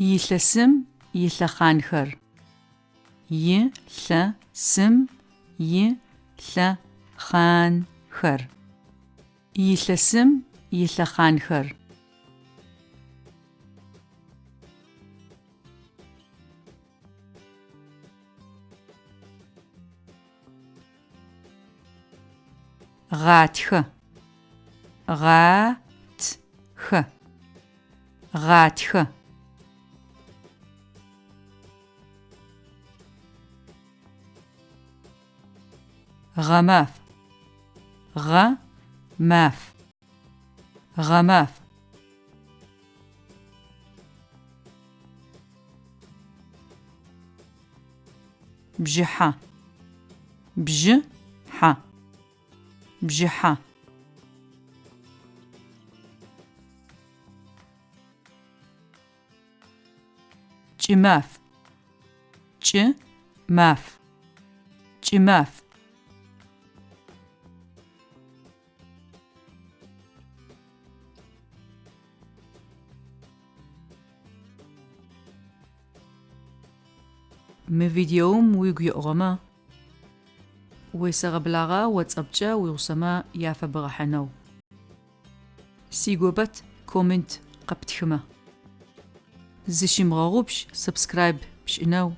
Илъэсым илъэхъанхэр. И лъэ сым и лъэ хъан хэр. Илъэсым илъэхъанхэр. Гъатхэ. Гъа тхэ. Гъатхэ. Гъэмаф. Гъэ маф. Гъэмаф. Бжыхьэ. Бжы хьэ. Бжыхьэ. Кӏымаф. Кӏы маф. Кӏымаф. Мы видеом уигу еӏугъэмэ, уесэгъэблагъэ WhatsApp-кӏэ уигъусэмэ яфэбгъэхьынэу. Сигопэт коммент къэптхымэ. Зыщымыгъэгъупш subscribe пшӏынэу.